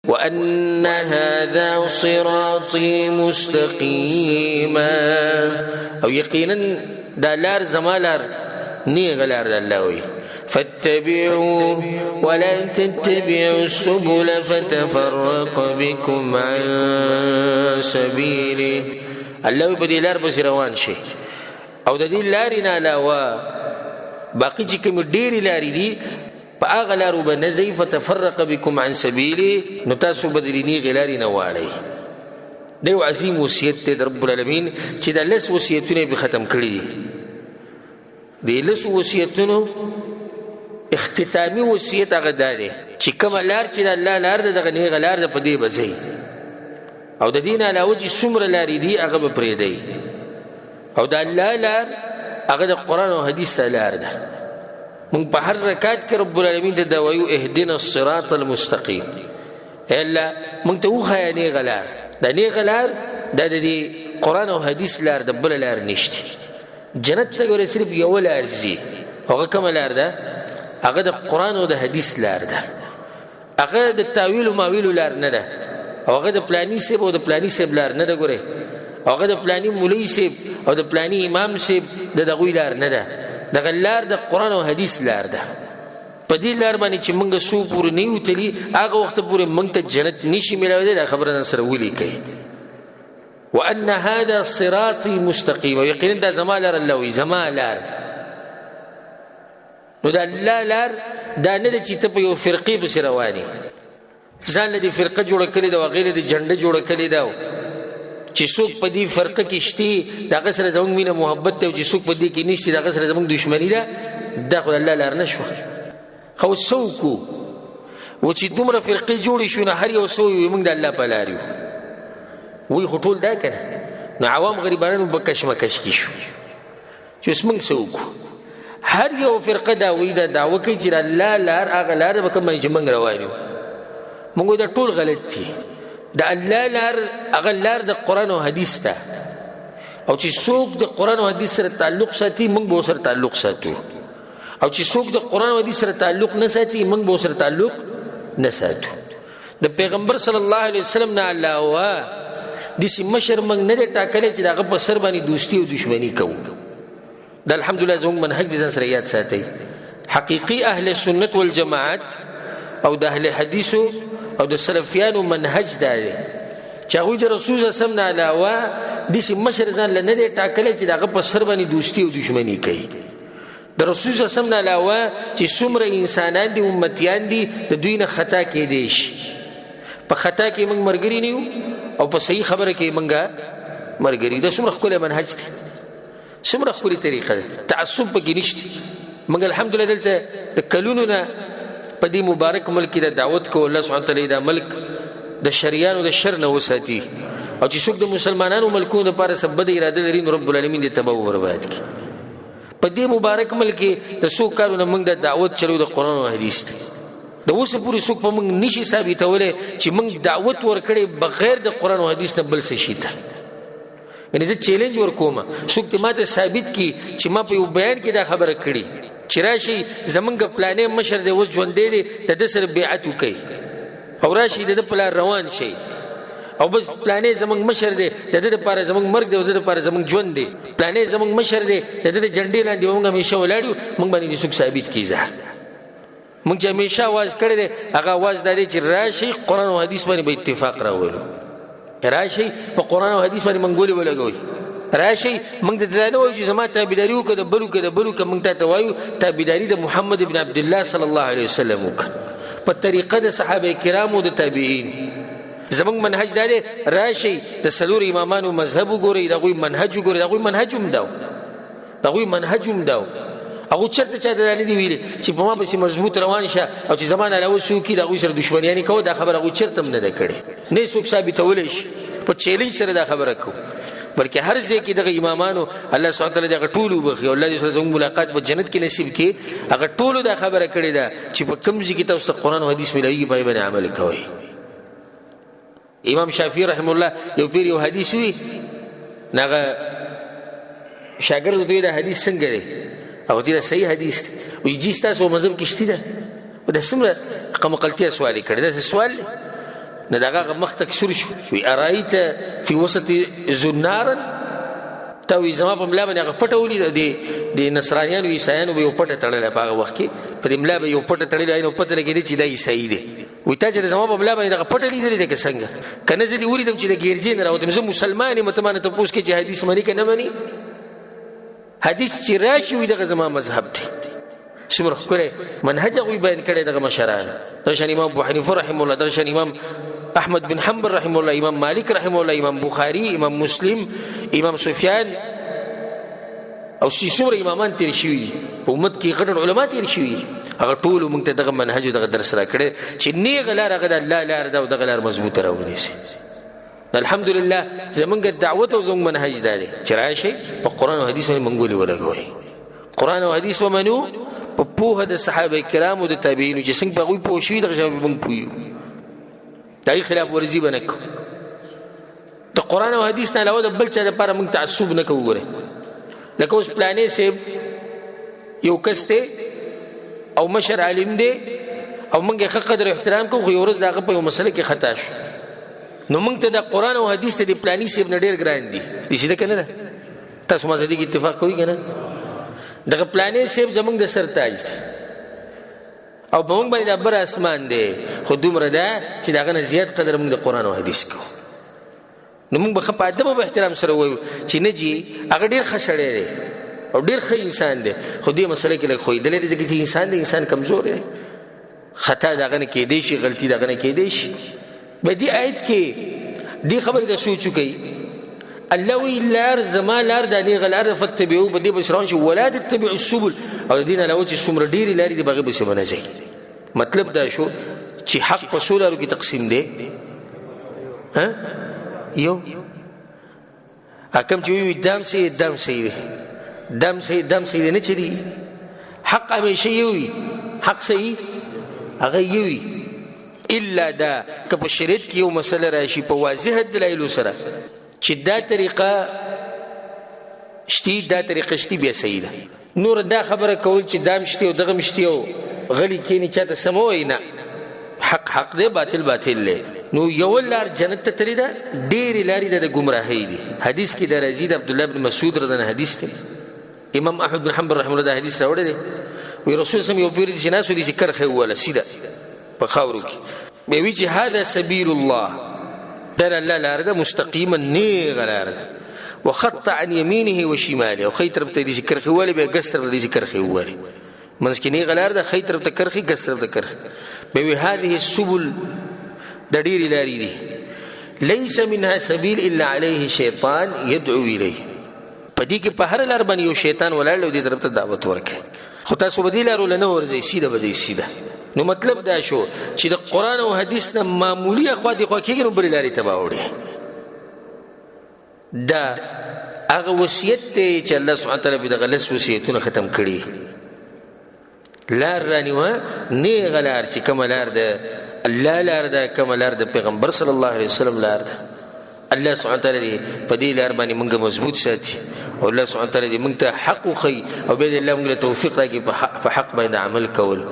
وان هذا صراطي مستقيما، او یقینا دا لار زما لار نیغه لار ده. الله وایي فاتبعوه ولا تتبعوا السبل فتفرق بكم عن سبيله. الله په دې لار پسې روان شي، او د دې لارې نه علاوه باقي چې کومې ډېرې لارې دي په هغه لارو به نه ځئ، فتفرق بكم عن سبیله، نو تاسو به د دې نیغې لارې نه واړئ. دا یو عظیم وصیت دی د رب العالمین چې دا لس وصیتونه یې پرې ختم کړي دي. د لسو وصیتونو اختتامي وصیت هغه دا دی چې کومه لار چې د الله لار ده، دغه نیغه لار ده، په دې به ځئ، او د دې نه علاوه چې څومره لارې دي هغه به پرېږدئ. او د الله لار هغه د قرآن او حدیث لار ده. مونږ په هر رکعت کې رب العالمین ته دا وایو اهدنا الصراط المستقیم، ای الله مونږ ته وښایه نیغه لار. دا نیغه لار دا د دې قرآن او حدیث لار ده، بله لار نشته. جنت ته ګوره صرف یوه لار ځي، هغه کومه لار ده؟ هغه د قرآن او د حدیث لار ده، هغه د تاویل او ماویلو لار نه ده، او هغه د پلانی صاحب او د پلانی صاحب لار نه ده ګوره، هغه د پلانی مولوي صاحب او د پلانی امام صاحب د دغوی لار نه ده. دغه لار د قرآن او حدیث لار ده. په دې لار باندې چې موږ څو پورې نه یو تللي هغه وخت پورې موږ ته جنت نشي میلاوېدی. دا خبره نن سره ولیکئ. وان هذا صراطي مستقيم، یقینا دا زما لار، الله وایي زما لار. نو د الله لار دا نه ده چې ته په یو فرقې پسې روان یې، ځان له دې فرقه جوړه کړې ده او هغې له دې جنډه جوړه کړې ده، چې څوک په دې فرقه کې شتي د هغه سره زموږ مینه محبت دی، او چې څوک په دې کې نشتي د هغه سره زموږ دښمني ده. دا خو د الله لار نه شوه. خو څه وکړو و چې دومره فرقې جوړې شوې، نو هر یو څه وایي موږ د الله په لار یو، وایي خو ټول دا که نه، نو عوام غریبانو په کشمکش کې شو چې اوس موږ څه وکړو. هر یو فرقه دا وایي، دا دعوه کوي چې الله لار هغه لار ده په کوم باندې چې موږ روان یو. موږ دا ټول غلط دي. د الله لار هغه لار د قرآن او حدیث ده، او چې څوک د قرآن او حدیث سره تعلق ساتي موږ به سره تعلق ساتو، او چې څوک د قرآن او حدیث سره تعلق نه ساتي موږ به سره تعلق نه ساتو. د پیغمبر صلی الله علیه وسلم نه علاوه داسې مشر موږ نه دی ټاکلی چې د هغه په سر باندې دوستي او دښمني کوو. دا الحمدلله زموږ منهج دې ځان سره یاد ساتئ. حقیقي اهل سنت والجماعت او د اهل حدیثو او د سلفیانو منهج دا دی چې هغوی د رسول صلی الله علیه وسلم نه علاوه داسې مشر ځان له نه دی ټاکلی چې د هغه په سر باندې دوستي او دښمني کوي. د رسول صلی الله علیه وسلم نه علاوه چې څومره انسانان دي، امتیان دي، د دوی نه خطا کېدی شي. په خطا کې موږ ملګري نه یو او په صحیح خبره کې موږ ملګري یو. دا څومره ښکلی منهج دی، څومره ښکلې طریقه ده، تعصب پکې نشته. موږ الحمدلله دلته د کلونو نه په دې مبارک ملک کې د دعوت کوو. الله سبحانه وتعالی دا ملک د شریانو د شر نه وساتي، او چې څوک د مسلمانانو ملکونو لپاره څه بده اراده لري نو رب العالمین دې تباه و برباد کړي. په دې مبارک ملک کې د څو کالو نه موږ د دعوت چلو د قرآن او حدیث دی. د اوسه پورې څوک په موږ نشي ثابتولی چې موږ دعوت ورکړی بغیر د قرآن او حدیث نه بل څه شي ته. یعنې زه چیلنج ورکوم څوک دې ماته ثابت کړي چې ما په یو بیان کې دا خبره کړې چې راشي زمونږ پلانې مشر دی اوس ژوندی دی، د ده سره بیعت وکړئ، او راشي د ده په لار روان شئ، او بس پلانې زمونږ مشر دی، د ده دپاره زمونږ مرګ دی او د ده دپاره زمونږ ژوند دی، پلانې زمونږ مشر دی، د ده د جنډې لاندې به مونږ همیشه ولاړ یو، مونږ باندې دې څوک ثابت کړي. ځه مونږ چې همیشه اواز کړی دی هغه اواز دا دی چې راشئ قرآن او حدیث باندې به اتفاق راولو، راشئ په قرآن او حدیث باندې منګولې ولګوئ، راشئ مونږ ته دا نه وایو چې زما تابعداري وکړه د بل وکړه د بل وکړه، مونږ ته وایو تابعداري د محمد بن عبدالله صلی الله علیه وسلم وکړه په طریقه د صحابه کرامو د تابعین. زمونږ منهج دا دی راشئ د څلور امامانو مذهب وګورئ، د هغوی منهج وګورئ، د هغوی منهج هم دا و، د هغوی منهج هم دا و. هغه چېرته چاته دا نه دي ویلي چې په ما پسې مضبوط روان شه او چې زما نه علاوه څوک د هغوی سره دښمنیانې کوه، دا خبره هغوی چېرته هم نه ده کړې، نه یې څوک ثابتولی شي. په چیلنج سره دا خبره کوو، بلکې هر ځای کې دغه امامانو الله سبحانه وتعالی دغه ټول وبخښي او الله دې سره زموږ ملاقات په جنت کې نصیب کړي. هغه ټولو دا خبره کړې ده چې په کوم ځای کې تاسو ته قرآن او حدیث ملاویږي په هغې باندې عمل کوئ. امام شافعي رحم الله یو پیر یو حدیث وی، هغه شاګرد ورته دا حدیث څنګه دی؟ هغه ورته دا صحیح حدیث دی. وایي جي ستاسو مذهب کې شته ده؟ دا څومره قمقلتیا سوال یې کړی، داسې سوال نه دغه مخ تک سور شو. وی ارایت فی وسط زنارا، تا وی زما په ملا باندې هغه پټه ولیده، د نصرانیانو عیسایانو به یو پټه تړلې په هغه وخت کې، په دې ملا به یو پټه تړلې، نو پته لګېده چې دا عیسایي دی. وی تا چې زما په ملا باندې دغه پټه لیدلې ده که څنګه؟ که نه زه دې ولیدم چې د ګیرجې نه راوتم، زه مسلمان یم، ته ما نه تپوس کوې چې حدیث مني که نه مني؟ حدیث چې راشي وي دغه زما مذهب دی. څومره ښکلی منهج هغوی بیان کړی دغه مشران، دغه شان امام ابو حنیفه رحمه الله، دغه شان امام احمد بن حنبل رحمه الله، امام مالک رحمه الله، امام بخاری، امام مسلم، امام سفیان، او چې څومره امامان تېر شوي دي په امت کې، غټ علما تېر شوي دي، هغه ټولو موږ ته دغه منهج او دغه درس راکړی چې نېغه لار هغه د الله لار ده او دغه لار مضبوطه راونیسي. الحمدلله زمونږ دعوت او زمونږ منهج دا دی چې راشئ په قرآن او حدیث باندې منګولې ولګوئ، قرآن او حدیث ومنو په پوهه د صحابه کرامو د تابعینو چې څنګه په هغوی پوه شوي دغه شان به موږ پوه یو، د هغې خلاف ورزي به نه کوو. د قرآن او حدیث نه علاوه د بل چا دپاره موږ تعصب نه کوو. ګورئ لکه اوس پلانې صاحب یو کس دی او مشر عالم دی او موږ یې ښه قدر احترام کوو، خو یو ورځ د هغه په یو مسله کې خطا شو، نو موږ ته د قرآن او حدیث ته د پلاني صاحب نه ډېر ګران دي. داسې ده که نه ده؟ تاسو ما سره دې کې اتفاق کوئ که نه؟ دغه پلانې صاحب زموږ د سر تاج دی او په موږ باندې د بر اسمان دی، خو دومره ده چې د هغه نه زیات قدر موږ د قرآن او حدیث کوو. نو موږ به ښه په ادب او احترام سره ووایو چې نه جي هغه ډېر ښه سړی دی او ډېر ښه انسان دی، خو دې مسله کې لږ ښویېدلی دی، ځکه چې انسان دی، انسان کمزوری دی، خطا د هغه نه کېدی شي، غلطي د هغه نه کېدی شي. په دې آیت کې دې خبرې ته سوچ وکړئ. الله وی لار زما لار د نېغه لار فتبعو، په دې پسې روان شي، ولا تتبعوا السبل، او د دې نه علاوه چې څومره ډېرې لارې دي په هغې پسې به نه ځئ. مطلب دا شو چې حق په څو لارو کې تقسیم دی؟ یو حکم چې وي دام سي دام سي دی، دام سي دام سي دی، نه چلی. حق همیشه یو وي، حق صحیح هغه یو وي، الا دا که په شریعت کې یو مسله راشي په واضح دلایلو سره چې دا طریقه شتي دا طریقه شتي بیا صحیح ده. نور دا خبره کول چې دام شتي او دغه شتي او غلي کینی چاته سم وایي نه، حق حق دی، باطل باطل دی. نو یو لار جنت ته تللې ده، ډېرې لارې د ګمراهۍ دي. حدیث کې دا راځي د عبدالله بن مسعود رضی الله حدیث دی، امام احمد بن حنبل رحمه الله دا حدیث راوړی دی. وی رسول سم یو پیر چې ناسو دي چې کرښه ووهله سیده په خاورو کې، بیا وی چې هذا سبیل الله، دا الله لار ده، مستقیما نېغه لار ده، وخط عن يمينه وشماله، او ښی طرف ته دي چې کرښې ووهلې، بیا ګس طرف ته دي چې کرښې ووهلې، منځ کې نېغه لار ده، ښی طرف ته کرښې، ګس طرف ته کرښې. بیا وی هذه السبل، دا ډېرې لارې دي، ليس منها سبيل الا عليه شیطان يدعو اليه. په دې کې په هر لار باندې یو شیطان ولاړ دی، دې طرف ته دعوت ورکوي، خو تاسو به دې لارو له نه ورځئ، سیده به ځئ سیده. نو مطلب دا شو چې د قرآن او حدیث نه معمولي اخوا دې خوا کېږي، نو بلې لارې ته به اوړي. دا هغه وصیت دی چې الله سبحانه وتعالی په دغه لس وصیتونه ختم کړي. لار رانیوه نېغه لار چې کومه لار ده الله لار ده، کومه لار د پیغمبر صلی الله علیه وسلم لار ده. الله سبحانه وتعالی دې په دې لار باندې موږ مضبوط ساتي، او الله سبحانه وتعالی دې موږ ته حق وښيي، او بیا دې الله موږ له توفیق راکړي په حق باندې عمل کول.